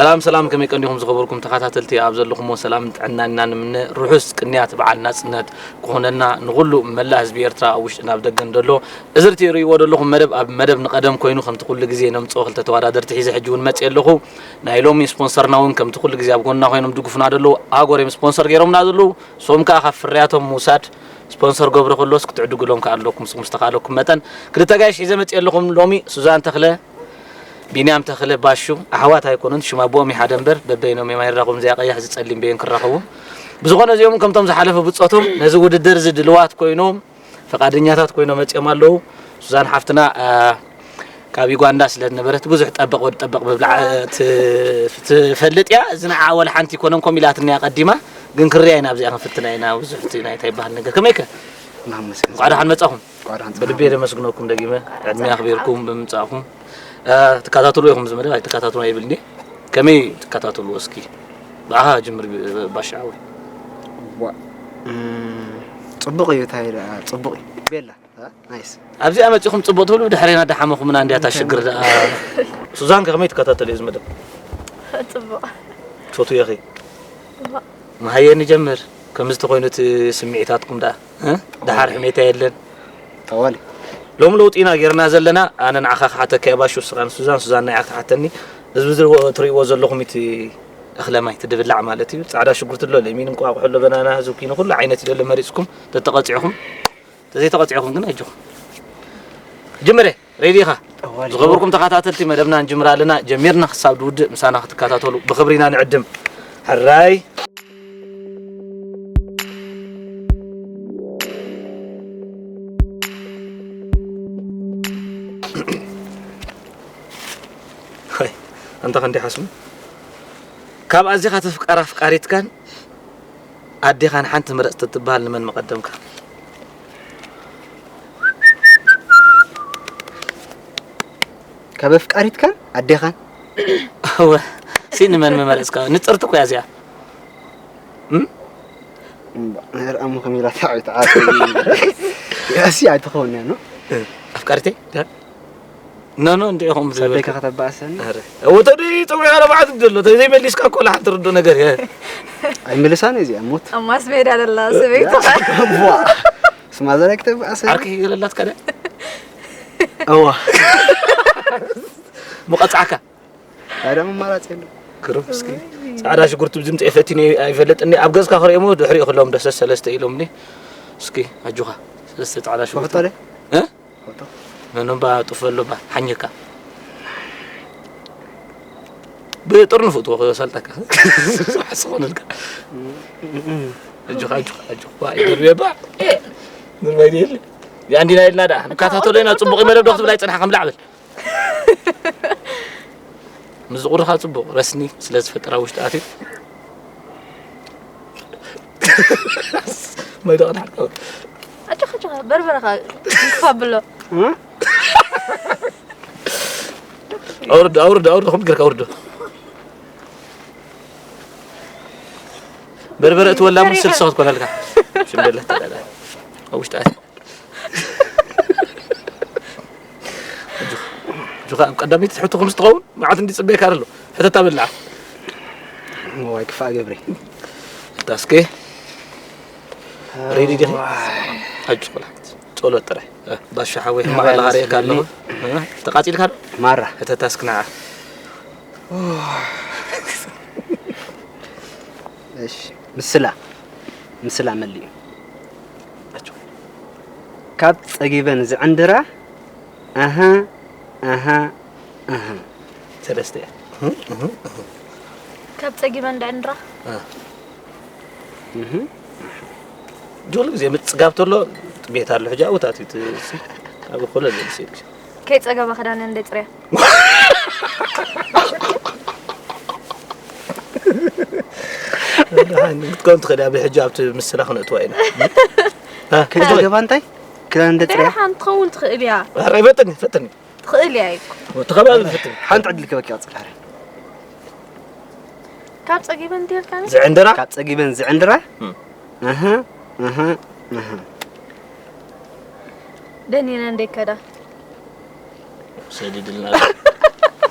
ሰላም ሰላም፣ ከመይ ቀኒኹም ዝኸበርኩም ተኸታተልቲ? ኣብ ዘለኹሞ ሰላም ጥዕና ኢና ንምነ። ርሑስ ቅንያት በዓል ናጽነት ክኾነልና ንኹሉ መላእ ህዝቢ ኤርትራ ኣብ ውሽጥን ኣብ ደገን ዘሎ። እዚ እትርእይዎ ዘለኹም መደብ ኣብ መደብ ንቐደም ኮይኑ ከምቲ ኩሉ ግዜ ነምጽኦ ክልተ ተወዳደርቲ ሒዘ ሕጂ እውን መጽእ ኣለኹ። ናይ ሎሚ ስፖንሰርና እውን ከምቲ ኩሉ ግዜ ኣብ ጎንና ኮይኖም ድጉፍና ዘለዉ ኣጎር እዮም ስፖንሰር ገይሮምና ዘለዉ። ንሶም ከኣ ካብ ፍርያቶም ምውሳድ ስፖንሰር ገብሮ ከሎስ ክትዕድጉሎም ከኣ ኣለኩም። ንስኹም ዝተኻእለኩም መጠን ክልተ ጋይሽ ሒዘ መጽእ ኣለኹም ሎሚ። ሱዛን ተኽለ፣ ቢንያም ተኽለ፣ ባሹ ኣሕዋት ኣይኮኑን፣ ሽም ኣቦኦም ይሓደ እምበር በበይኖም እዮም ኣይራኸቡን። እዚኣ ቀያሕ ዝጸሊም በየን ክራኸቡ። ብዝኾነ እዚኦም ከምቶም ዝሓለፈ ብጾቶም ነዚ ውድድር እዚ ድልዋት ኮይኖም ፈቃደኛታት ኮይኖም መጽኦም ኣለዉ። ሱዛን ሓፍትና አ፣ ካብ ዩጋንዳ ስለ ዝነበረት ብዙሕ ጠበቕ ወዲ ጠበቕ ምብላዕ አ፣ ት- ትፈልጥ እያ። እዚ ንዓ ወላ ሓንቲ ይኮነን ኮም ኢላትና እያ ቀዲማ፣ ግን ክርያ ኢና ኣብዚኣ ክንፍትና ኢና። ብዙሕ እቲ ናይ እንታይ ይበሃል ነገር ከመይከ? እናመስግን እንኳዕ ደሓን መጻኹም። እንኳዕ ደሓን ብልቢ ጸናሕኩም። የመስግነኩም ደጊመ ዕድመ ኣኽቢርኩም ብምምጻእኩም። እ፣ ትከታተሉ ኢኹም እዚ መደብ ኣይትከታተሉ ኣይብል እንዴ? ከመይ ትከታተሉ እስኪ? ብኣኻ ጅምር ብ- ባሻ ሓወይ። ዋ እም፣ ጽቡቕ እዩ። እንታይ ደኣ ጽቡቕ እዩ። ቤላ እ፣ ናይስ። ኣብዚኣ መጺኹም ጽቡቕ ትብሉ ብድሕሬና ደሓመኹምና እንድያ እታ ሽግር ደኣ። ሱዛን ከ ከመይ ትከታተሉ እዚ መደብ? ጽቡቕ። ትፈትውዮ ኺ? እዋ። መሃየ ንጀምር። ከምዚ ተኾይኑ እቲ ስምዒታትኩም ደኣ እ? ደሓር ሕሜታ የለን። ጠዋሊ። ሎሚ ለውጢ ኢና ጌርና ዘለና። ኣነ ንዓኻ ክሓተካ እየ ባሹ፣ ስኻ ንሱዛን፣ ሱዛን ንዓኻ ትሓተኒ። እዚ ብዚ ትርእይዎ ዘለኹም እቲ እኽለ ማይ፣ እቲ ድብላዕ ማለት እዩ። ጻዕዳ ሽጉርቲ ኣሎ፣ ለሚን፣ እንቋቑሖ ኣሎ፣ በናና፣ ዙኪኒ፣ ኩሉ ዓይነት እዩ ዘሎ መሪጽኩም ተተቐጺዕኹም። ተዘይተቐጺዕኹም ግን ኣጆኹም። ጅምረ፣ ሬዲ ኢኻ? ጠዋሊ። ዝኸበርኩም ተኸታተልቲ መደብና ንጅምር ኣለና። ጀሚርና ክሳብ ድውድእ ምሳና ክትከታተሉ ብኽብሪ ኢና ንዕድም። ሕራይ። ሆይ፣ ኣንታ ክንዲ ሓስሙ። ካብ ኣዚኻ ተፍቀራ ኣፍቃሪትካን ኣዴኻን ሓንቲ ምረጽ ተትበሃል ንመን ምቐደምካ? ካብ ኣፍቃሪትካን ኣዴኻን? እወ፣ ሲ ንመን ምመረጽካ? ንጽርቲ እኮ እያ እዚኣ። እም? እምባ፣ ነርኣሙ ከሚላ ታዕቢት ዓርኪ። ያሲ ኣይትኸውን እያ፣ ኖ? ኣፍቃሪተይ? ዳ? ኖ፣ ኖ፣ እንዲኢኹም ዝብል። ሰበይካ ከተባእሰኒ? ኣረ። እወ፣ ተዲ ጸዊዕካ ለባዕት ዘሎ፣ ተዘይመሊስካ እኮ ለሓንቲ ርዶ ነገር እየ። ኣይምልሳን እዚኣ፣ ሞት። ኣብ ማስ ሜዳ ደላ ሰበይትኻ። እዋ። ስማ ዘረግ ተባእሰኒ? ዓርኪ ገለላት ከደ? እዋ። ምቐጻዕካ? ታዲያ መማራጺ የለን። ግርም እስኪ። ጻዕዳ ሽጉርቲ ብዝምጽእ ፈቲኒ ኣይፈልጥኒ። ኣብ ገዝካ ክርእየሞ ድሕሪኡ ክሎም ደሰ ሰለስተ ኢሎምኒ። እስኪ ኣጆኻ። ሰለስተ ጻዕዳ ሽጉርቲ። ፎቶ ደ? እ? ፎቶ። ነኖምባ ጡፈ ኣሎባ ሓኘካ። ብጥርንፉ ትወ ሰልጠካ። ሓስኾነልካ። ኣጆኻ፣ ኣጆኻ፣ ኣጆኻ። ዋ፣ ይደርብየባ። ንርባይ የለ። ያንዲና ኢልና ደኣ። ንካታተሎ ኢና ጽቡቕ መደብ ዶ ክትብል ኣይጸናሕካ፣ ምላዕ በል። ምስ ዝቑርኻ ጽቡቕ ረስኒ ስለ ዝፈጥራ ውሽጢ ኣትዩ። ማይ ዶ ቅድሓት? ኣጆኻ፣ ኣጆኻ፣ በርበረኻ ንክፋ ብሎ። እ? ኣውርዶ፣ ኣውርዶ፣ ኣውርዶ፣ ከምኡ ጌርካ ኣውርዶ። በርበረ እቲ ወላ ምስ ስልሲ ክትኮነልካ። ሽምደላ ተላላ። ኣብ ውሽጢ ኣትዩ። ኣጆኻ፣ ኣጆኻ፣ ኣብ ቀዳመይቲ ትሕቶ ከም ዝትኸውን መዓት እንዲ ጽበየካ ኣሎ። ሕተታ በልዓ። ዋይ ክፋእ ገብሪ። ሕታ እስኪ። ሬዲ ዲኺ? ዋይ። ኣጆኻ ቆልዓ። ጸሎት ጥራይ። እ፣ ባሻ ሓወይ፣ ሕማቕ ሕማቕ ያለ ኣለኻ ርእየካ ስልኒ። ኣለኹ። እ፣ ተቃጺልካ ዶ? ማራ። ሕተታ እስኪ ንዓ። እሺ፣ ምስላ። ምስላ መሊኡ። ኣጆኻ። ካብ ጸጊበን ዝዕንድራ፣ ኣሃ፣ ኣሃ፣ ኣሃ። ሰለስተ እያ። ካብ ጸጊበን ዝዕንድራ? እ። እህ። ኩሉ ግዜ ምጽጋብ ተሎ ጥሜት ኣሎ። ሕጂ ኣብታት እዩ እቲ፣ እቲ፣ ኣብ ኮለል ዝብል እዩ። ከይጸገባ ክዳነን ደጽርያ። ደሓን ክትከውን ትኽእል እያ። ብሕጂ ኣብቲ ምስላ ክነእትዋ ኢና። እ? ከይጸገባ እንታይ? ክዳን ደጽርያ? ደሓን ትኸውን ትኽእል እያ። ኧረ፣ ፈትኒ፣ ፈትኒ። ትኽእል እያ እኮ። እቲ ከባቢ ፈትኒ። ሓንቲ ዕድል ክበኪ ቀጽል፣ ሕራይ። ካብ ጸጊበን እንተልካኒ? ዝዕንድራ? ካብ ጸጊበን ዝዕንድራ? እም። ኣሃ፣ ኣሃ፣ ኣሃ። ደኒነን ደይከዳ። ሰዲድልና።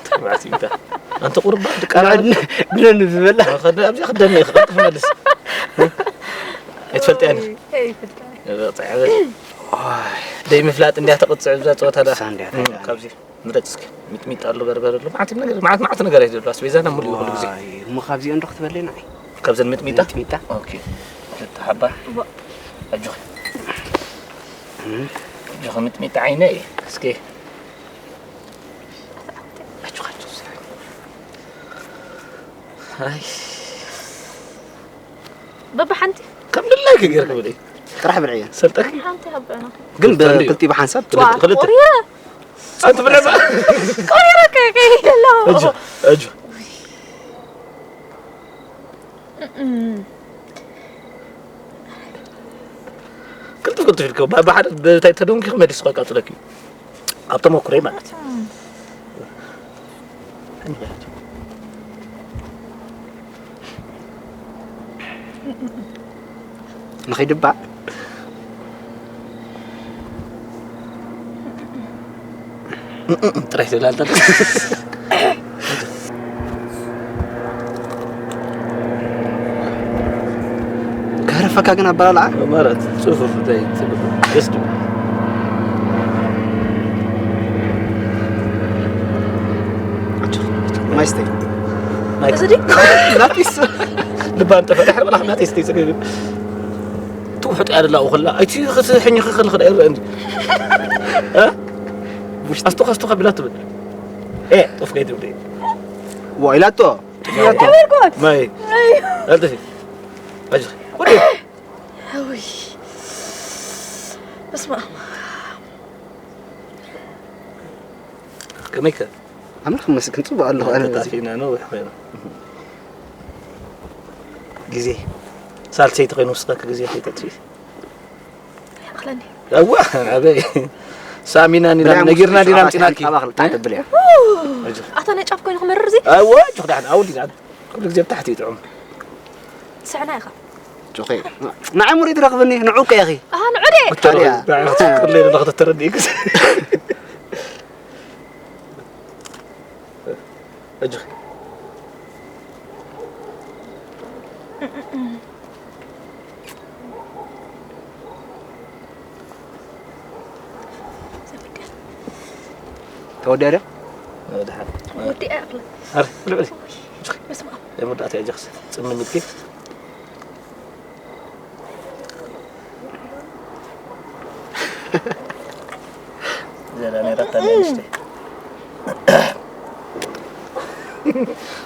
ተባዕቲ እንታ። ኣንቲ ቁርባ ድቃላ ግነኒ ዝበላ። ከደ ኣብዚ ክደኒ ክቐልጥፍ መልስ። ኣይትፈልጥያን። ኣይፈልጥን። ደይምፍላጥ እንድያ ተቕጽዕ እዛ ጸወታ ዳ። እሳ እንድያ እም፣ ተዳ። ካብዚ ምረጽ እስኪ። ሚጥሚጣ ኣሎ፣ በርበረ ኣሎ። መዓት ነገር፣ መዓት፣ መዓት ነገር እዩ ዘሎ። ኣስቤዛና ሙሉእ እዩ ኩሉ ግዜ። ዋይ፣ እሞ ካብዚኦም ዶ ክትበልዕ ንዓይ? ካብዘን ሚጥሚጣ? ሚጥሚጣ? ኦኬ። ክልተ ሓባ። ዋ። ኣጆኺ። እም። ኣጆኺ ሚጥሚጣ ዓይነይ። እስኪ። ኣጆኺ፣ ኣጆኺ። ኣይ። በብሓንቲ? ከም ድላይኪ ጌርኪ ብልዒ። ጥራሕ ብልዕዮ። ሰልጠኪ? ሓንቲ ሃብዕና። ግን ክልተ እንድዩ። ብክልቲኡ ብሓንሳብ? ክልተ፣ ክልተ። ቆሪረ። ኣንቲ ብልዕ በ-፣ ቆሪረ ከ-፣ ከይደ ኣለኹ። ኣጆ፣ ኣጆ። እም። ቅልጥፍ ቅልጥፍ ኢልካ፣ ብ-፣ ብሓደ ብታይ ተደንኪ ክመልስ ከቃጽለኪ እዩ። ኣብ ተመኩሮይ ማለት እዩ። ንኸይድባእ። ጥራይ ትብል ኣንተ። ከህረፈካ ግን ኣበላልዓ። ማለት ጽፉፍ እንታይ ትብል? ደስ ትብል። ማይ ስተይ። ማይ እዚ ድዩ? ናቲስ። ልባ እንጠፈ፣ ድሕሪ በላኽ ናቲስ ተይ ጽገብ። ትውሕጥ እያ ደላ፣ እኹላ። ኣይቲ ክትሕኝኺ ከለኺ ዳ ይረአ እንዲ። እ? ውሽጢ። ኣስቶኻ፣ ኣስቶኻ ቢላ ትብል። ኤ፣ ጡፍ ከይትብል። ዋ፣ ኢላቶ። ኢላቶ። ተበልኩት። ማይ። ኣይ። ኣልጥፊ። ኣጆኺ። ወዲ። ውይ። በስመ ኣብ። ከመይከ? ኣምላኽ ይመስገን፣ ጽቡቕ ኣለኹ ኣነ። ተጣፊእና ነዊሕ ኮይና። ግዜ ሳልሰይቲ ኮይኑ ውስኸኪ ግዜ ከይተጥፊ። ይኣኽለኒ። እዋ፣ ኣበይ? ሳሚና ኒና ብላይ ነጊርና ሙስ ዲና ሸውዓተ ኣምጺናኪ? ሓንቲ ኣባኽል ጣዕ ተብልያ። ኣጆኺ። ኣታ ነጫፍ ኮይኑ ክመርር እዚ? እዋ፣ ኣጆኺ ዳሕን፣ ኣውሊ ዳሕን። ኩሉ ግዜ ብታሕቲ እዩ ጥዑም። ትስዕና ኢኻ። ጆኸ፣ ንዓይ ሙሪት ረኽብኒ፣ ንዑ እኮ ኢኺ። ኣሃ፣ ንዑ ደ? ብቻ ታዲያ። ንዓይ ክትፍቅር ለይ ለኻ ተረዲእክስ። ኣጆኺ። ተወዲኣ ድያ? ደሓን። ወዲኣ እያ ኣኽላ። ኣረ፣ ብልዕ፣ ብልዕ። ኣጆኺ። በስመ ኣብ። የምርዳእታ እያ፣ ኣጆኺ። ጽምም ኢልኪ። ዘላ ነይራታ ኣላ ንእሽተይ።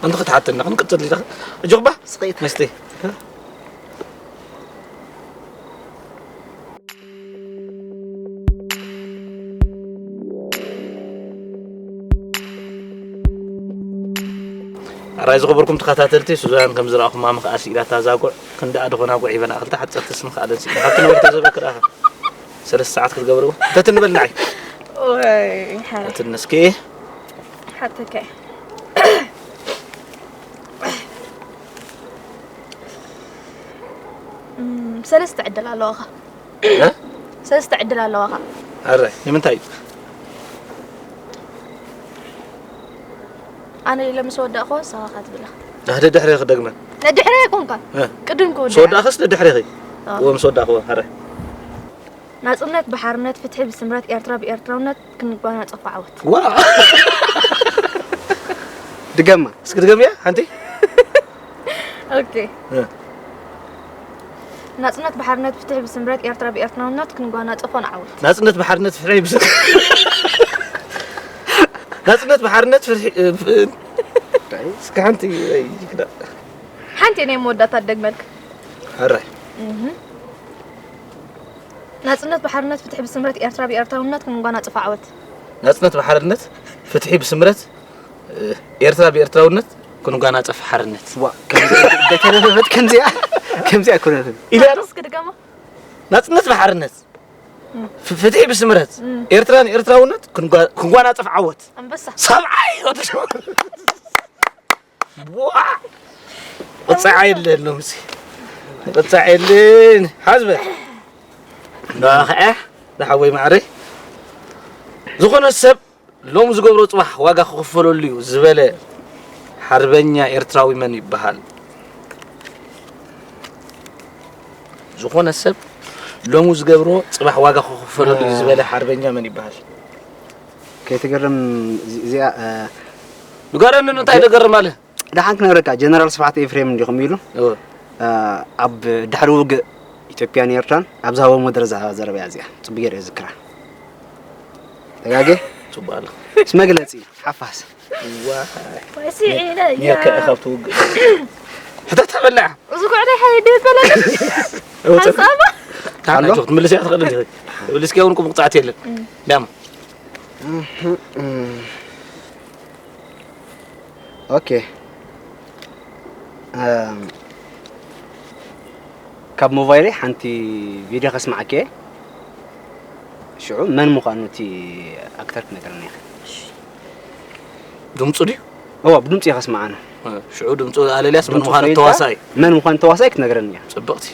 ኣንቲ ክትሓተና ክንቅጽል ኢኻ። ኣጆኽባ። ስቕኢት። መስተ። ኣራይ ዝኸበርኩም ተኸታተልቲ፣ ሱዛን ከም ዝረኣኹማ ምኽኣል ስኢላታ ዛጉዕ፣ ክንደኣ ድኾና ጉዕ ይበና፣ ክልተ ሓጸርቲ ስም ከኣለን ስኢላ። ካብቲ ነበርተ ዘበክር ኣኻ። ሰለስተ ሰዓት ክትገብርዎ። እንተ ትንበል ንዓይ። ወይ፣ ሓረ። እትንስኪ። ሓተከ። እም፣ ሰለስተ ዕድል ኣለዋኻ። እ? ሰለስተ ዕድል ኣለዋኻ። ኣረ፣ ንምንታይ? ኣነ ኢለ ምስ ወዳእኩ ንስኻ ኢኻ ትብላ። ኣህ፣ ደድሕሪ ክደግመ። ደድሕሪ ኣይኮንካን። እ። ቅድም ክወድእ። ምስ ወዳእክስ ደድሕሪ። ኣዎ። እዎ፣ ምስ ወዳእኩ፣ ኣረ። ናጽነት ብሓርነት፣ ፍትሒ ብስምረት፣ ኤርትራ ብኤርትራውነት ክንጓናጸፎ ዓወት። ዋ! ድገማ። እስኪ ድገምያ፣ ሓንቲ። ኦኬ። እ። ናጽነት ብሓርነት፣ ፍትሒ ብስምረት፣ ኤርትራ ብኤርትራውነት ክንጓናጸፎ ንዓወት። ናጽነት ብሓርነት፣ ፍትሒ ብስምረት። ናጽነት ብሓርነት፣ ፍትሒ፣ እ፣ ፍ-፣ እስኪ ሓንቲ፣ ኣይ፣ ይክዳ። ሓንቲ ናይ መወዳእታ ደግመልክ። ሕራይ። እህ። ናጽነት ብሓርነት፣ ፍትሒ ብስምረት፣ ኤርትራ ብኤርትራውነት ክንጓናጸፎ ዓወት። ናጽነት ብሓርነት፣ ፍትሒ ብስምረት፣ እ፣ ኤርትራ ብኤርትራውነት ክንጓናጸፍ ሓርነት። ዋ፣ ከምዚ፣ በተረፈበት ከምዚኣ፣ ከምዚኣ ኣይኮነትን። ኢለ ዶ? እስኪ ድገማ። ናጽነት ብሓርነት፣ ፍ-፣ ፍትሒ ብስምረት፣ እም። ኤርትራ ንኤርትራውነት ክንጓ-፣ ክንጓናጸፍ ዓወት። ኣንበሳ። ሰብዓይ ወዲ ሸው። ዋ! ቅጻዕ የለን ሎምሲ። ቅጻዕ የለን። ሓዝበ። ንኸዐ፣ ንሓወይ ማዕረይ። ዝኾነ ሰብ ሎም ዝገብሮ ጽባሕ ዋጋ ክኽፈለሉ እዩ ዝበለ ሓርበኛ ኤርትራዊ መን ይበሃል? ዝኾነ ሰብ ሎሙ ዝገብሮ ጽባሕ ዋጋ ክኽፈለሉ እዩ ዝበለ ሓርበኛ መን ይበሃል? ከይትገርም እዚ- እዚኣ እ፣ ንገረኒ፣ እንታይ ደገርም ኣለ? ደሓን ክነግረካ፣ ጀነራል ስብሓት ኤፍሬም እንዲኹም ኢሉ እወ። እ፣ ኣብ ድሕሪ ውግእ ኢትዮጵያን ኤርትራን ኣብ ዝሃቦ መደረ ዝሃባ ዘረባ እያ እዚኣ። ጽቡቅ ገይረ ዝክራ። ተጋጌ ጽቡቅ ኣሎ። ምስ መግለጺ ሓፋስ ዋይ። ወሲዒለ ኔርከ ኢኻ ኣብቲ ውግእ። ሕተት ተበላዕ። እዚ ጉዕዳይ ሓደ ይበላል። እወ፣ ጸ- ሓሳባ ታና ኣሎ? ጆክ ትምልስ እያ ትኽእል እንዲኺ። ትብልስኪ እውን ቁም ቅጻዕት የለን። ዳም ኦኬ። እም፣ ካብ ሞባይለይ ሓንቲ ቪድዮ ከስማዓኪ እየ። ሽዑ መን ምዃኑ እቲ ኣክተር ክነግረኒ ኢኻ። ድምፁ ድዩ? እዋ ብድምፂ እየ ከስማዓና። ሽዑ ድምፁ ኣለልያስ መን ድምፁ ምዃኑ ኮይንካ ተዋሳኢ? መን ምዃኑ ተዋሳኢ ክትነግረኒ እያ። ፅብቕቲ።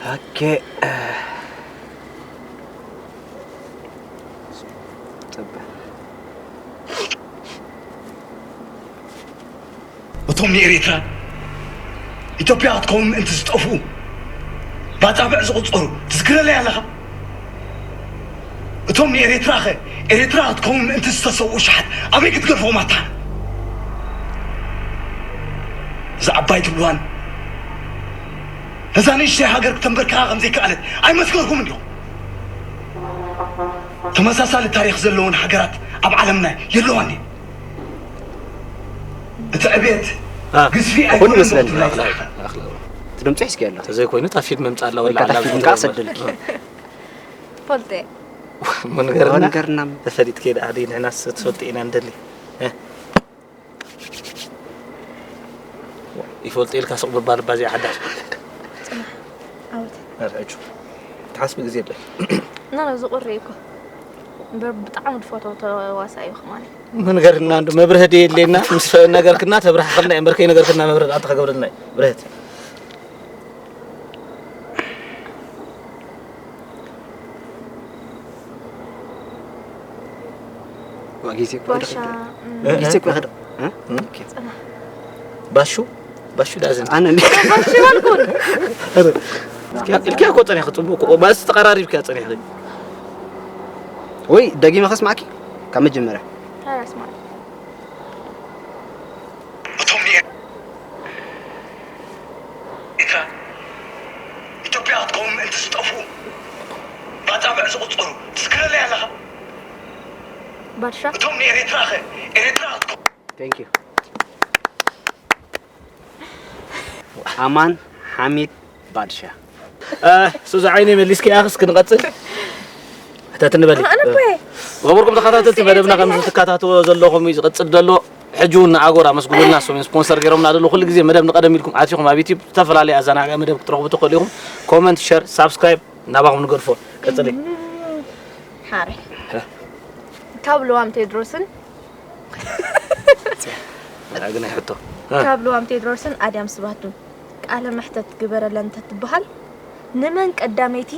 ኦኬ። ጽበ እቶም ንኤርትራ ኢትዮጵያ ክትከውን ምእንቲ ዝጠፍኡ ባጻብዕ ዝቑጸሩ ትዝክረለይ ኣለኻ? እቶም ንኤርትራ ኸ ኤርትራ ክትከውን ምእንቲ ዝተሰውኡ ሸሓት ኣበይ ክትገድፎም ኣታ? እዛ ዓባይ ትብልዋን ነዛ ንእሽተይ ሃገር ክተንበርክኻ ከም ዘይከኣለት ኣይመስከርኩምን ዲኹም? ተመሳሳሊ ታሪኽ ዘለወን ሃገራት ኣብ ዓለምና የለዋን ድየን? እቲ ዕብየት አ፣ ግዝፊ ኩሉ ኣይኮነን ይመስለኒ። ብወቅቱ ናይ ጸሓይ። እቲ ድምፂ ሒዝኪ ኣሎ። ተዘይኮይኑ እታ ፊልም ምምፃእ ኣላ ወይ ወላ ከኣ እታ ኣላ ፊልም ዝገብሮ ከኣ እምበር። ሰድልኪ። ፈልጠ መንገርና መንገርና ተፈሊጥ ከይዳ ኣደይ ንሕና ትፈልጥ ኢና እንደሊ። እ። ይፈልጥ ኢልካ ስቕ ምባል እባ እዚኣ ሓዳሽ። ዓወት ኣርዕጁ። ትሓስቢ ግዜ የለን። ና ና ዝቁሪ እኮ እምበር ብጣዕሚ ዝፈትዎ ተዋሳኢ እዩ ማለት መንገርና እንዶ መብርህ የድልየና ምስ ነገርክና ተብርሃኸልና እየ እምበር ከይነገርክና መብርህ ኣንተ ከገብረልና እዩ። ብርህት ዋ፣ ግዜ እኮ ባሻ ይኸይድ። እም፣ ግዜ እኮ ይኸይድ። እ? ጽናሕ ባሹ ባሹ ዳዝን ኣነ እንዲ- ባሻ ይበልኩን ኢልኪያ እኮ ጸኒሕኪ ጽቡቅ እኮ ባስ ተቀራሪብኪያ ጸኒሕኪ። ወይ ደጊመ ከስማዕኪ ካብ መጀመርያ። ተራስ ማለት እቶም ንኤርትራ ኢትዮጵያ ክትከውን ምእንቲ ዝጠፍኡ ባጻብዕ ዝቑጸሩ ትዝክረለይ ኣለኻ? ባሻ እቶም ንኤርትራ ኸ ኤርትራ ክትከውን Thank you። ኣማን ሓሚድ ባድሻ። እ፣ ሱዚ ዓይነይ መሊስኪ ያኽስ ክንቐጽል ሕተት ንበል። ኣነ እኮ እየ ዝኸበርኩም ተኸታተልቲ መደብና ከም ዝትከታተልዎ ዘለኹም እዩ ዝቕጽል ዘሎ። ሕጂ እውን ንኣጎር ኣመስግኑልና፣ እሶም እዮም ስፖንሰር ገይሮምና ዘለዉ። ኩሉ ግዜ መደብ ንቐደም ኢልኩም ኣትኹም ኣብ ዩቲዩብ ዝተፈላለየ ኣዘናግዒ መደብ ክትረኽቡ ትኽእሉ ኢኹም። ኮመንት፣ ሸር፣ ሳብስክራይብ ናባኹም ንገድፎ። ቀጽሊ። ሓረ ካብ ልዋም ቴድሮስን ግን ኣይሕቶ። ካብ ልዋም ቴድሮስን ኣድያም ስባቱን ቃለ መሕተት ግበረለን እንተትበሃል ንመን ቀዳመይቲ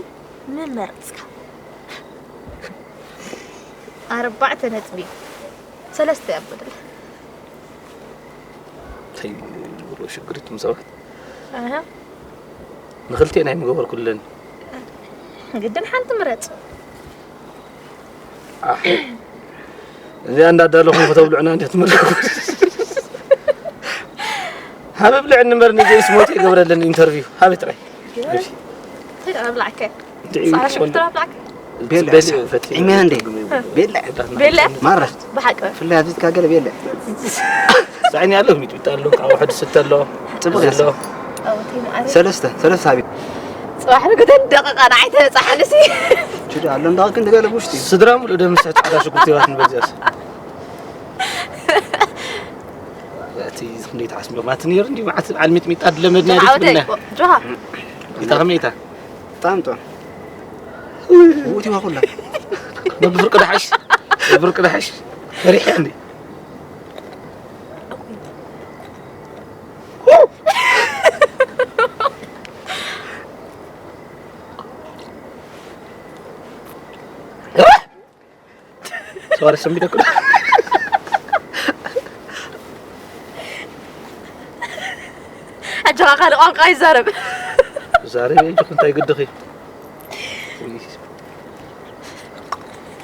ምመረጽካ? ኣርባዕተ ነጥቢ ሰለስተ የብልና። እንታይ ዝብሎ ሽግር እቶም ሰባት ኣሃ። ንክልቴን ኣይምገበርኩለን። ግድን ሓንቲ ምረጽ። እዚኣ እንዳዳለኹም ከተብልዑና እንዴት ምረኩ ሃበ ብልዕኒ እምበር ንጀይስ ሞት የገብረለን ኢንተርቪው ሃበ ጥራይ። ተይ ኣብላዕከ እንድዒ ጻዕዳ ቆንጆ። ሽጉርቲ ኣብላዕከ ቤላ በሊዑ ፈትዩ። ዕሚያ እንዴ? ቤላ ቤላ ማራ ብሓቂ ፍላይ ኣብዚ ትካገለ ቤላ ዛዕኒ ኣሎ ሚጥሚጣ ኣሎ፣ ካብ ውሕድ ስተ ኣሎ። ጽቡቕ እዚ እያ። ኣሎ። ኣውቲ ማዕረ ሰለስተ ሰለስተ ሃቢ ጽባሕ ንግደን ደቂቃ ንዓይ ተበጻሓልሲ ችዳ ኣሎ እንዳ ክንዲ ገለ ውሽጢ ስድራ ሙሉእ ደምሰ ጻዕዳ ሽጉርቲ ይባት ንበዚያስ። እቲ ክንደይ ትሓስብ ማለት ነይሩ እንዲ መዓት በዓል ሚጥሚጣ ድለመድና ዓውደ ሪትብልና። ጆሃ ኢታ ከመይ ኢታ? ጣምጦ ውቲ ዋኩላ ብፍርቂ ደሓሽ ብፍርቂ ደሓሽ ሪሕ እንዲ ሰዋሪ ሰሚደኩ ደኻ ካልእ ቋንቋ ይዛረብ። ዛረብ እየ፣ እንታይ ግድኺ?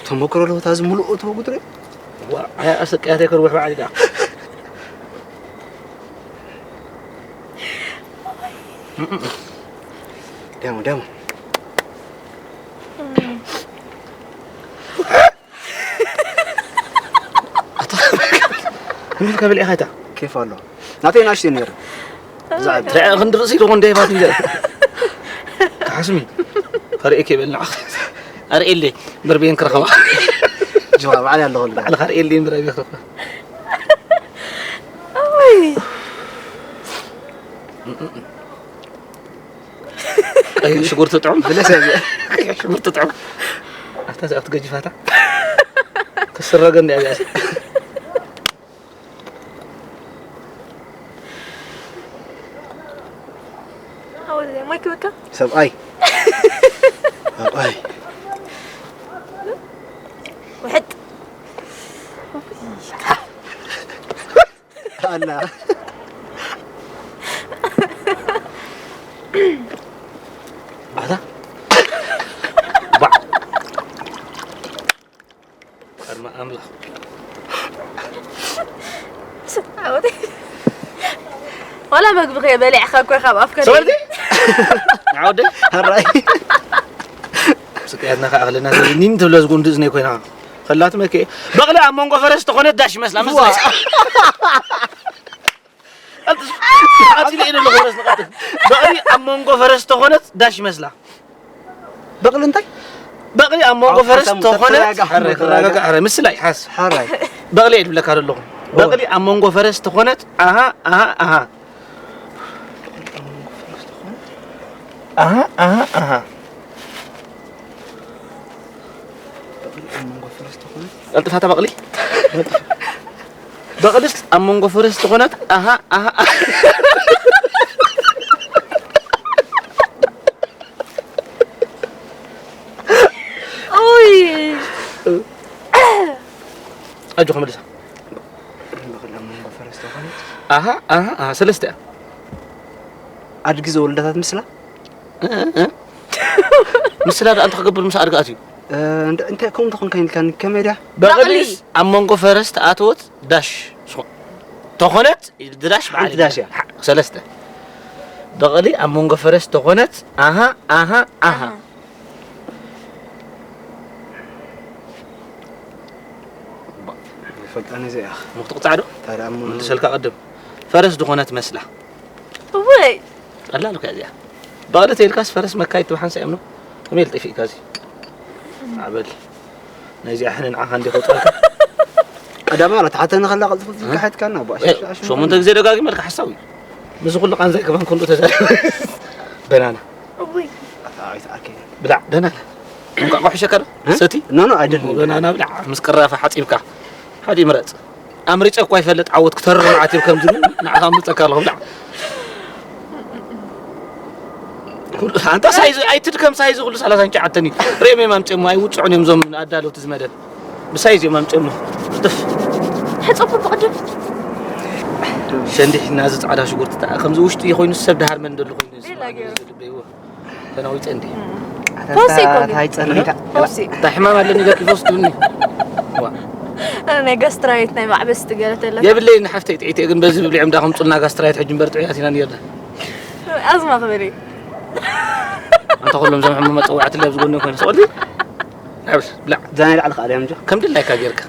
ተመክሮ ኣለዎ፣ እታ እዚ ምሉእ እቶ ጉድሪ። ዋ፣ ኣያ ኣሰቅያተይ ከርውሕ ባዕሊ ደኣ። ደሞ፣ ደሞ። ኣታ፣ ምን ከብል ኢኻ እታ? ኬፍ ኣሎ። ናተይ ናሽተይ ነይሩ። ብዛዕባ ትርአ ክንዲ ርእሲ ኢሉ እንደ ይባት እንደ። ተሓስሚ። ከርእየኪ ይበል ንዓኽ። ኣርእየለይ፣ እምበር ብየን ክረኸባ። ጅዋ፣ ባዕል ኣለኹ ልጋ። ባዕልኻ ኣርእየለይ፣ እምበር ኣብየ ክረኸባ። ኦይ። ቀይሕ ሽጉርቲ ጥዑም። ብለሰብ። ቀይሕ ሽጉርቲ ጥዑም። ኣታ እዚኣ ክትገጅፋታ። ክስረገ እንዲ ኣብያ። ሓወይ፣ ማይክ በቃ። ሰብኣይ። ሰብኣይ። ውሕጥ። ኣላ። ኣታ። ባዕ። ከርማ ኣምላኽ። ዓወደይ። ዋላ መግቢ ከየበሊዕካ እኮ ካብ ኣፍካ ሰበልቲ? ንዓወደይ? ሕራይ። ስቅያትና ከኣ ክለና ኒን ትብለ ዝጉንዲ እዝነይ ኮይና። ከላት መከ በቕሊ ኣብ መንጎ ፈረስ ተኾነት ዳሽ ይመስላ። ምስ ዋ። ቀጥታ ኢለ ኣለኹ ፈረስ ንቐትል። በቕሊ ኣብ መንጎ ፈረስ ተኾነት ዳሽ ይመስላ። በቕሊ እንታይ? በቕሊ ኣብ መንጎ ኣብ ፈረስ ሓሳብ ተኾነት ተረጋጋ፣ ሕረ፣ ተረጋጋ። ተረጋጋ፣ ሕረ፣ ምስላ ይሓስ። ሕራይ። በቕሊ እየ ዝብለካ ዘለኹ። እወ። በቕሊ ኣብ መንጎ ፈረስ ተኾነት፣ ኣሃ፣ ኣሃ፣ ኣሃ። ኣሃ፣ ኣሃ፣ ኣሃ። በቕሊ ኣብ መንጎ ፈረስ ተኾነት። ቀልጥፋታ በቕሊ። በቕልስ ኣብ መንጎ ፈረስ ተኾነት፣ ኣሃ፣ ኣሃ፣ ኣሃ። ኡይ። ኣጆ ክመልሳ። በቕሊ ኣብ መንጎ ፈረስ ተኾነት። ኣሃ፣ ኣሃ፣ ኣሃ፣ ሰለስተ እያ። ኣድጊ ዘወለዳታት ምስላ? እ፣ እ፣ እ። ምስላ ደኣ እንታይ ክገብር ምስ ኣድጊ ኣትዩ? እ፣ እንተ-፣ እንታይ ከምኡ ተኾንካ ኢልካኒ፣ ከመይ ድያ? በቕሊ በቕሊ። ኣብ መንጎ ፈረስ ተኣተወት ዳሽ ዝኾ-፣ ተኾነት፣ ድዳሽ በዓል ሓንቲ ዳሽ እያ። ሓ-፣ ሰለስተ። በቕሊ ኣብ መንጎ ፈረስ ተኾነት፣ ኣሃ፣ ኣሃ፣ ኣሃ። ኣሃ። ይፈልጣ ነዚ እያ። ምኽትቕ ጻዕዶ? ታዲያ እሞ ምልሰልካ ቅድም። ፈረስ ዝኾነት መስላ። እወይ። ቀላል እኮ እያ እዚኣ። በቕሊ ተይልካስ ፈረስ መካይድ ትብሓን ሰ እምኖ። ከመይ ኢሉ ጠፊእካ እዚ? ኣበል። ናይዚኣ ሕነ ንዓኻ እንዲ ከውጻልካ። ቀዳማ ኣላ፣ ተሓተኒ ከላ ቀልጥፉ እ? ዝካሓትካና፣ ኣቦ፣ ኣሽ-፣ እ፣ ኣሽ-፣ ሸሞንተ ግዜ ደጋጊመልካ ሓሳዊ። ምስዚ ኩሉ ቃንዛይ ከማን ክንዱ ተዛሪበ። በናና። እውይ። ኣታ፣ ኣይተኣከይ። ብላዕ፣ ደህና ኣላ። እንቋቑሖ ሸከር፣ እ? ሰቲ? ኖ፣ ኖ፣ ኣይደልን። በናና ብላዕ፣ ምስ ቅራፈ ሓጺብካ። ሓደ ምረጽ። ኣምሪጸ እኳ ይፈልጥ፣ ዓወት ክተርር መዓት እዩ ከምዚ፣ ንዓኻ ኣምርጸካ ኣለኹ፣ ብላዕ። ኩሉ፣ ኣንታ ሳይዝ፣ ኣይትድከም፣ ሳይዝ ኩሉ ሰላሳን ትሽዓተን እዩ። ርእዮም እዮም ኣምጺኦሞ፣ ኣይውጽዑን እዮም እዞም ኣዳለውቲ እዚ መደብ። ብሳይዝ እዮም ኣምጺኦሞ። ቅልጥፍ። ሕጸቡ ብቕድም። ሸንዲሕ እና እዚ ጻዕዳ ሽጉርቲ ተኣ-፣ ከምዚ ውሽጢ ኮይኑ ሰብ ደሃር መን ደሉ ኮይኑ ቤላ ዝስማዕ ገይሩ። ዝልበይዎ። ተናዊጸ እንዲ። እም። ኣታ ተወሰይ እኮ ግን። ታይ ጸኒሕካ? ተወሰይ። እንታይ ሕማም ኣለኒ ኢለኪ ፈውስ ትብልኒ? ዋ። ኣነ ናይ ጋስትራይት ናይ ማዕበስቲ ገለ ተለ። የብለይን ሓፍተይ ጥዒት እየ ግን በዚ ብልዕም ዳ ከምጹልና ጋስትራይት ሕጂ እምበር ጥዑያት ኢና ነርና። ኣዝማ ክበሪ። ኣንታ ኩሎም ዘም ሕሙም መጸዋዕቲ ለብ ዝጎነ ኮይኑ ሰቆልቲ። ናብስ ብላዕ። እዛ ናይ ላዕሊ ከኣ ድያ ምጆ? ከም ድላይካ ጌርካ።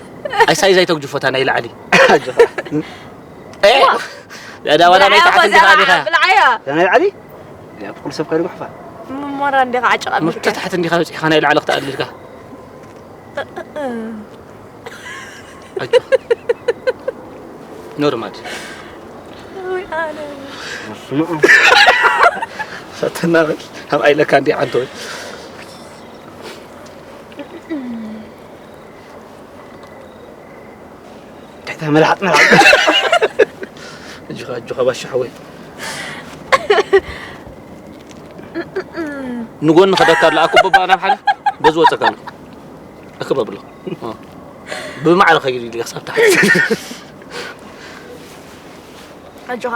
ኣይ ሳይዝ ኣይተጉጅፎታ ናይ ላዕሊ። ኣጆኻ። ኤ! ዋ! ዳ ዋላ ናይ ብላዕያ ታሕቲ እንዲኻ ጓዛ ዲኻ? ብላዕያ። እዛ ናይ ላዕሊ? ያ፣ ኩሉ ሰብ ከይዱ ጉሕፋ። መሞራ እንዲኻ ዓጨቕ ኣቢልካ። ተታሕቲ እንዲኻ በጺሕካ ናይ ላዕሊ ክትኣልልካ። ኣጆ። ኖርማል። ውይ፣ ኣነ። ስምዑ። ፈተና በል። ኣብ ኣይለካ እንዲ ዓንተ ወይ። እንታይ መልሓጥ፣ መልሓጥ። ኣጆኻ፣ ኣጆኻ፣ ባሻ ሓወይ። ንጎኒ ከደካ ኣላ፣ ኣኩበባ ናብ ሓደ፣ በዚ ወጸካ ኣሎ። ኣክበብ ኣሎ። ኦ። ብማዕረ ከይዱ ኢሉ ክሳብ ታሕቲ። ኣጆኻ።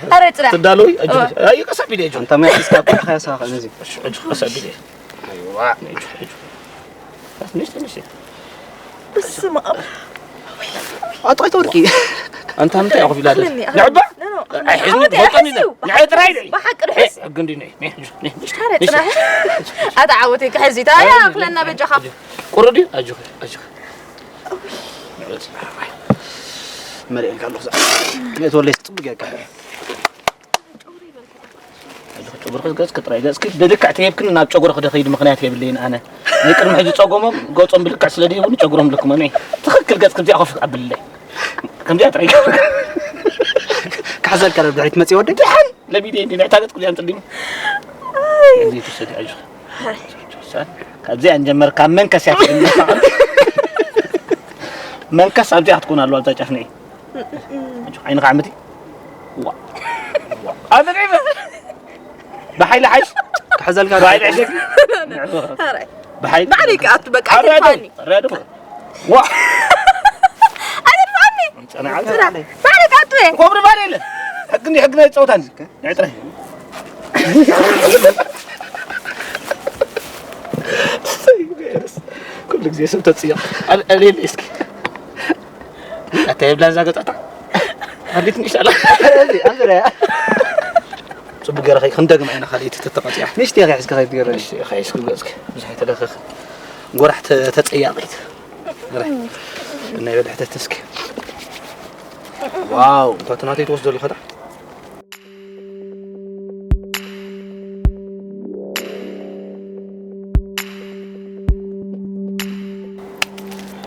ኧረ ጽናሕ። ትዳለዊ ኣጆ እዋ። ኣይ ቀስ ኣቢለ ኣጆ أنت ما يسكت حياة ساخن زي ኣጆ ቀስ ኣቢለ ትንሽ ትንሽ በስመ ኣብ። ኣጥቂት ወርቂ። ኣንታ ምንታይ ኣኹ ፊላ ደስ? ኣኽለኒ፣ ኣኽለኒ። ንዕባ? ኖ፣ ኖ፣ ኣይ፣ ሕዝኒ ዓወት ትፈልጦኒ እያ፣ ኢና። ሕዝኒ። ንዓይ ጥራይ ደይ። ብሓቂ ዶ ሕዝ? ሕግ እንዲ ነይ። ነይ፣ ነይ፣ ነይ። ሽታረ ነይ። ጽናሕ። ኣታ ዓወተይ ክሕዝ እዩ። ኣይ፣ ኣይ፣ ኣኽለና ነይ፣ በጃኻ። ነይ። ቁሩብ ድዩ? ኣጆኺ፣ ኣጆኺ። መሪኤልካ ኣለኹ። እዛ። እቲ ወለይ ጽቡቅ ጌርካ። ጨጉርኺ ገጽኪ ጥራይ፣ ገጽኪ ብልክዕ ተሂብክኒ ናብ ጨጉሪ ክደ ከይድ ምኽንያት የብለይን ኣነ። ናይ ቅድሚ ሕጂ ጸጎሞም ገጾም ብልክዕ ስለ ደይብሉ ጨጉሮም ልክሞም እየ። ትኽክል ገጽ ከምዚኣ ኮፍ ኣብልለይ። ከምዚኣ ጥራይ ገብር። ክሕዘልካ ዶ ድሕሪት መጽእ ወደይ? ደሓን ለሚደ እንዲ ናይ እታ ገጽ ክዚኣ እንጽሊም። እዚ ትውሰድ ኣጆኺ። ካብዚኣ እንጀመር፣ ካብ መንከስ እያ ትጀምር። መንከስ ኣብዚኣ ክትኮን ኣለዋ፣ ኣብዛ ጫፍ ነይ። ዓይንኻ ዓመቲ። ዋ። ዋ። ኣንተ ደይበ። ብሓይሊ ሓይሽ። ክሕዘልካ ብሓይሊ ሓይሽ። ኣራይ። ብሓይሊ። ባዕለይ ከኣቱ በቃ ኣራይ ዶ። ኣይትድፋኒ። ኣራይ ዶ። ዋ። ኣይትድፋኒ። ጸናዓል። ስራ። ባዕለይ ከኣቱ እየ። ኮብሪ ባል የለ። ሕግኒ ሕግና ይጸወታኒ። ናይ ጥራይ። ኩሉ ግዜ ሰብ ተጽዮ። ኣል-፣ ኣልየለይ እስኪ። ኣታ የብላን እዛ ገጻታ። ኣዴት ንእሽቶ ኣላ። ኣብዚ፣ ኣብዚ ርኣያ። ጽቡቅ ገይረ ከይ-፣ ክንደግማ ኢና ካልኣይቲ ተተቐጺዓ። ንእሽተይ ከይ ሒዝካ ከይትገረኒ። እሺ፣ ከይ እስኪ ገጽኪ። ብዙሕ ኣይተለኸኺ። ጎራሕ ተ-፣ ተጸያቒት። ርኣይ። ናይ በልሕተት እስኪ። ዋው፣ እንኳ እቲ ናተይ ትወስዶ ኣለኻ ዳ?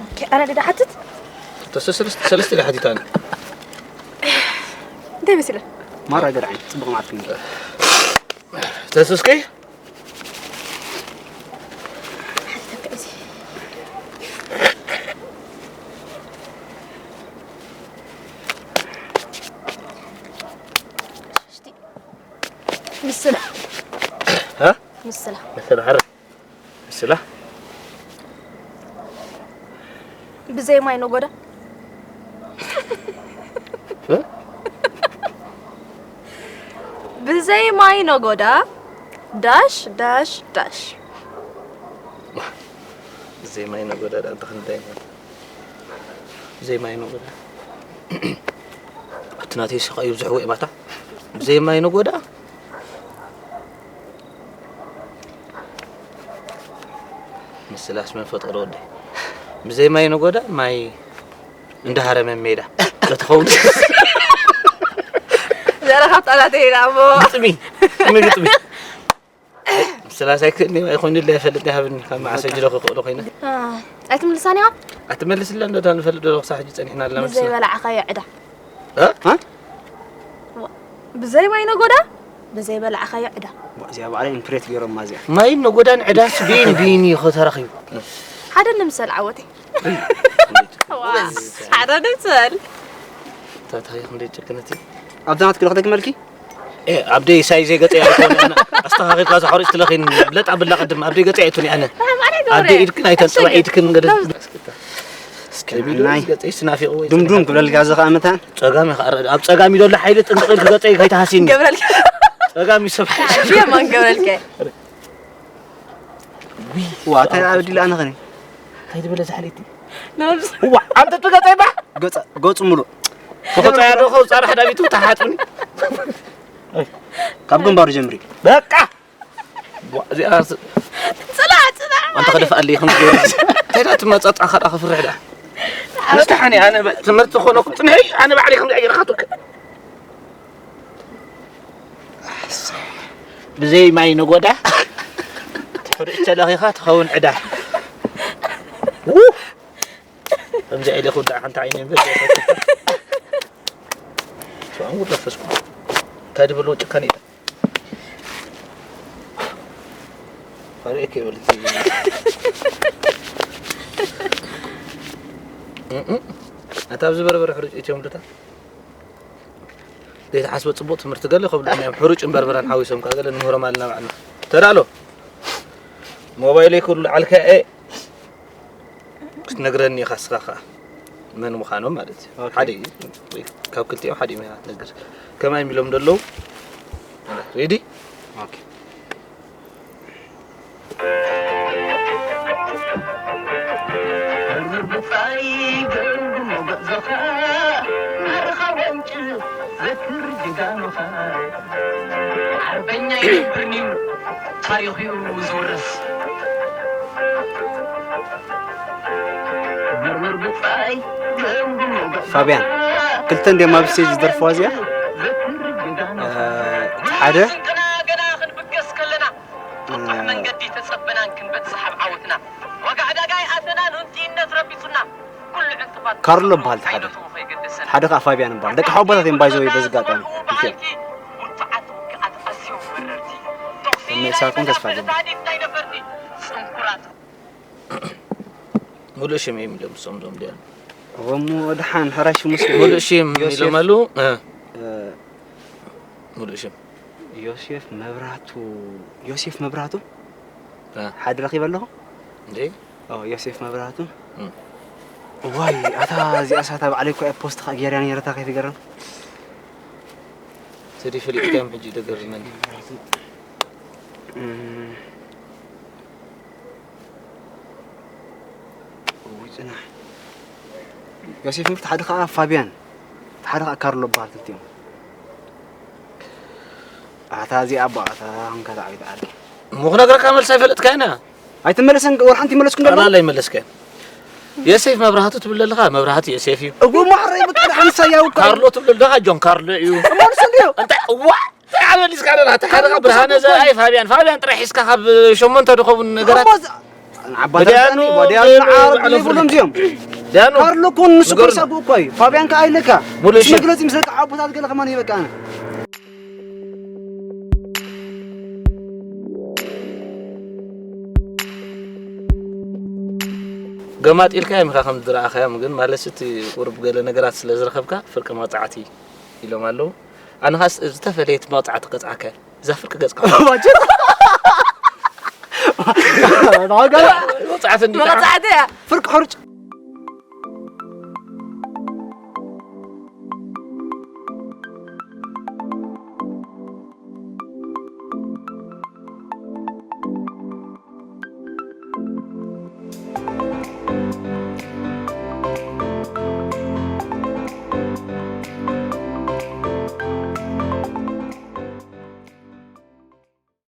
ኦኬ፣ ኣረ ደዳ ሓትት። ተሰ-፣ ሰለስተ፣ ሰለስተ ኢለ ሓቲታኒ። እንታይ መሲለ? ማራ ገርዓኝ፣ ጽቡቕ መዓልቲ። ተስስከይ? ምስላ። ሃ? ምስላ። ምስላ ሓረ። ምስላ። ብዘይ ማይ ነጎዳ። እ? ብዘይ ማይ ነጎዳ። ዳሽ፣ ዳሽ፣ ዳሽ። ብዘይ ማይ ነጎዳ ዳ እንተ ክንደይ ነው? ብዘይ ማይ ነጎዳ። እቲ ናተይ ስቓይ ይብዝሕዎ እዩ ማታ። ብዘይ ማይ ነጎዳ። ምስላስ መን ፈጠሮ ወደይ? ብዘይ ማይ ነጎዳ፣ ማይ እንዳሃረመ ሜዳ። በትኸውን። ዘረኻ ጣላት ይሄዳ እሞ። ግጥሚ። ግጥሚ፣ ግጥሚ። ምስላስ ኣይክእልኒ፣ ኣይኮይኑለይ፣ ኣይፈልጥን፣ ይሃብኒ። ካብ መዓስ ጅረ ክኽእሎ ኮይነ። አ፣ ኣይትምልሳን ኢኻ? ኣትመልስለን ዶ፣ ዳ ንፈልጥ ዶ፣ ክሳብ ሕጂ ጸኒሕና ኣለና ምስላ። ብዘይ በላዕኻዮ ዕዳ። እ? እ? ብዘይ ማይ ነጎዳ፣ ብዘይ በላዕኻዮ ዕዳ። እዚኣ ባዕላ ኢምፕሬት ገይሮማ እዚኣ። ማይን ነጎዳን ዕዳስ ቢኒ ቢኒ ኢኹ ተራኺቡ። ሓደ ንምሰል ዓወተይ። ዋ፣ ሓደ ንምሰል። ታታይ ክንደይ ጭክነቲ። ኣብዛ ናትኪ ዶ ክደግመልኪ? ኤ፣ ኣብ ደይ ሳይዘይ ገጸይ ኣይኮነ፣ ኣነ ኣስተኻኺልካ ዝሓርጭ ትለኺን፣ ብለጥ ኣብላ ቅድም፣ ኣብ ደይ ገጸይ ኣይቱን ኣነ። ኣማዕረ ኣብ ደይ ገብረ። ኢድክን ኣይተንጥባ እሺ። ኢድክን ገደ። ና-፣ እስኪ ናይ ገጸይ ስናፊቑ ወይ ዱምዱም ጸጋም። ክብለልካ እዚ ኸኣ መታን። ጸጋም ኢኻ፣ ኣብ ጸጋም እዩ ዘሎ ሓይሊ ጥንቅቕ ኢልክ ገጸይ ከይትሃሲኒ። ገብረልካ። ጸጋም እዩ ሰብ ሓይሊ። የማን ገብረልካ። ዋ፣ እንታይ ኣበዲለ ኣነ ኸኒ? እንታይ ዝበለ ዛሕለይቲ? ነብስ። ዋ፣ ኣንተ ትገጸይ ባ? ገጸ-፣ ገጹ ሙሉእ። ተቆጻያ ዶ ኸው ጻራ ሓዳቢቱ ተሓጥኒ። ካብ ግንባሩ ጀምሪ። በቃ። ዋ፣ እዚኣ ስ-፣ ጽናዕ፣ ጽናዕ ኣንተ ማለት። ከደፍኣለይ ከም ዝገርም። እንታይ ዳ ትመጻጻ ኻዳ ክፍርሕ ዳ? ኣረ። ምስቲ ሓኒ ኣነ በ-፣ ትምህርቲ ኾነኩ ጽንሒ ኣነ ባዕለይ ከም ዝኣየርካቱ። ብዘይ ማይ ነጎዳ። ትሕርጭ ተለኺኻ ትኸውን ዕዳ። ው! ከምዚ ኢለ ክውዳእ ሓንቲ ዓይነይ እምበር ዘይፈትሕ። ሰብኣን ጉድ መንፈስ ቅዱስ። እንታይ ድበልዎ ጭካኔ እዩ። ካልእ ከይበልኪ። እም፣ እም። ኣታ ኣብዚ በርበረ ሕሩጭ እትዮም ልታ? ዘይተሓስበ ጽቡቕ ትምህርቲ ገለ ከብልዑና እዮም። ሕሩጭን በርበረን ሓዊሶም ከኣ ገለ ንምህሮም ኣለና ባዕልና። ተዳሎ። ሞባይለይ ክብሉ ለዓልካ እየ። ክትነግረኒ ኢኻ እስኻ ኸኣ መን ምዃኖም ማለት እዩ። ኦኬ። ሓደ እዩ። ወይ ካብ ክልቲኦም ሓደ እዩ ትነግር። ከማይ ኢሎም ደለዉ። ሬዲ? ኦኬ። እኛ ይነብርኒ ታሪኹ ዝውረስ መርመር ብጻይ ፋብያን፣ ክልተ እንዲዮም ኣብ ስቴጅ ዝደርፍዋ እዚኣ። እ፣ እቲ ሓደ ስንቅና ገና ክንብገስ ከለና፣ ቁጥዕ መንገዲ ተጸበናን ክንበጽሕ ኣብ ዓወትና። ዋጋ ዕዳጋ ይኣተናን ህንጥይነት ረቢጹና። ኩሉ ዕንቅፋት ካርሎ በሃል እቲ ሓደ። ከይገደሰና። ሓደ ከኣ ፋብያን በሃል። ደቂ ሓወቦታት እዮም ባይዘወይ በዚ ኣጋጣሚ። ብዓልቲ ብርቱዓት ውግኣት ኣዝዮም መረርቲ። ተኹሲ ተመልሳኩም ናይ ተስፋ ሰላም ኣለና። ተዛዲፍ ናይ ነፈርቲ ጽንኩራት። ሙሉእ ሽም እዮም ኢሎም እሶም ዞም ዲያን። እሞ ድሓን ሕራይ ሽሙ ስለ ሙሉእ ሽም ዮሴፍ- ኢሎም ኣሉ። እ፣ እ፣ ሙሉእ ሽም ዮሴፍ መብራቱ፣ ዮሴፍ መብራቱ እ፣ ሓደ ረኺበ ኣለኹ። እንዴ ኦ፣ ዮሴፍ መብራቱ። እም። ዋይ ኣታ እዚኣ ሳታ ባዕለይ እኮ እያ ፖስት ከኣ ገይርያ ነይረታ ከይትገረም። ስዲ ፍሊጥ ከም ሕጂ ደገርመኒ። እም። እውይ ጽናሕ። ዮሴፍ ምፍት ሓደ ከኣ ፋቢያን፣ ሓደ ከኣ ካርሎ በሃል ክልቲኦም። ኣታ እዚኣ ኣባ ኣታ እንካ ዛዕቤት ዓዲ። እሞ ክነግረካ መልስ ኣይፈለጥካይና። ኣይትመለሰን ወር ሓንቲ ይመለስኩ እንዳለ ኣላ ኣይመለስካይ። የሴፍ መብራህቱ ትብል ዘለኻ መብራህቱ የሴፍ እዩ። እጉ ማሕረይ ብቃ ሓንሳያው እኮ ካርሎ ትብል ዘለኻ ጆን ካርሎ እዩ። እሞንስ እንዲዮ እንታይ እዋ እንታይ ኣመሊስካ ኣለኻ? እቲ ሓደ ካብ ብርሃነ ዘርኣይ ፋብያን ፋብያን ጥራሕ ሒዝካ ካብ ሸሞንተ ዝኸውን ነገራት ዓባታኒ ወዲያ ዓርቢ ይብሎም እዚኦም። ዳኑ ካርሎ እኮ ንሱ እኮ ሳቡ እኮ እዩ። ፋብያን ከኣ ኣይለካ ሙሉእ ሽም። መግለጺ ምስ ደቂ ዓቦታት ገለ ከማን ይበቃና። ገማጢልካ እዮም ኢኻ ከም ዝረኣኻዮም ግን ማለት እቲ ቁሩብ ገለ ነገራት ስለ ዝረኸብካ ፍርቂ መቕጻዕቲ ኢሎም ኣለዉ። ኣነ ኻስ ዝተፈለየት መቕጻዕቲ ቀጽዓካ እዛ ፍርቂ ገጽካ ባጀት ናገራ መቕጻዕቲ እንዲ መቕጻዕቲ እያ። ፍርቂ ሕርጭ